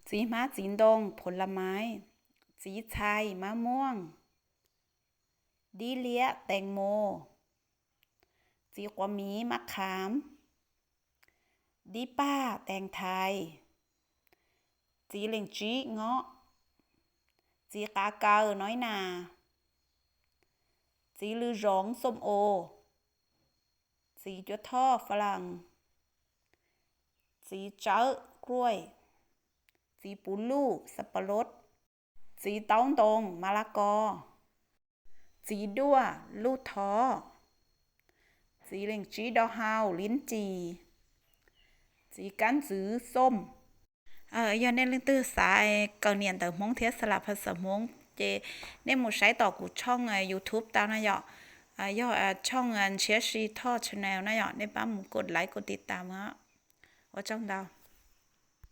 Txiv hmab txiv ntoo ผลไม้, txiv txhais มะม่วง, dib liab แตงโม, txiv quav miv มะขาม, dib paj แตงไทย, txiv leej tsib เงาะ, txiv qav kaw น้อยนา, txiv lws zoov ส้มโอ, txiv cuab thoj ฝรั่ง, txiv tsawb กล้วย, txiv puv luj สับปะรด, txiv taub ntoo มะละกอ, txiv duaj ลูกท้อ, txiv leej tsib ดอกฮาว ลิ้นจี่, txiv kab ntxwv ส้ม. Yog nej leej twg xav kawm niam ntawv Hmoob thiab xa las phas xas Hmoob ces nej mus saib tom kuv tshooj YouTube tau na yom. Yog tshooj Ntshiab Si Thoj channel na yom, nej pab mus kos like kos tiv tas os. Ua tsaug ntau.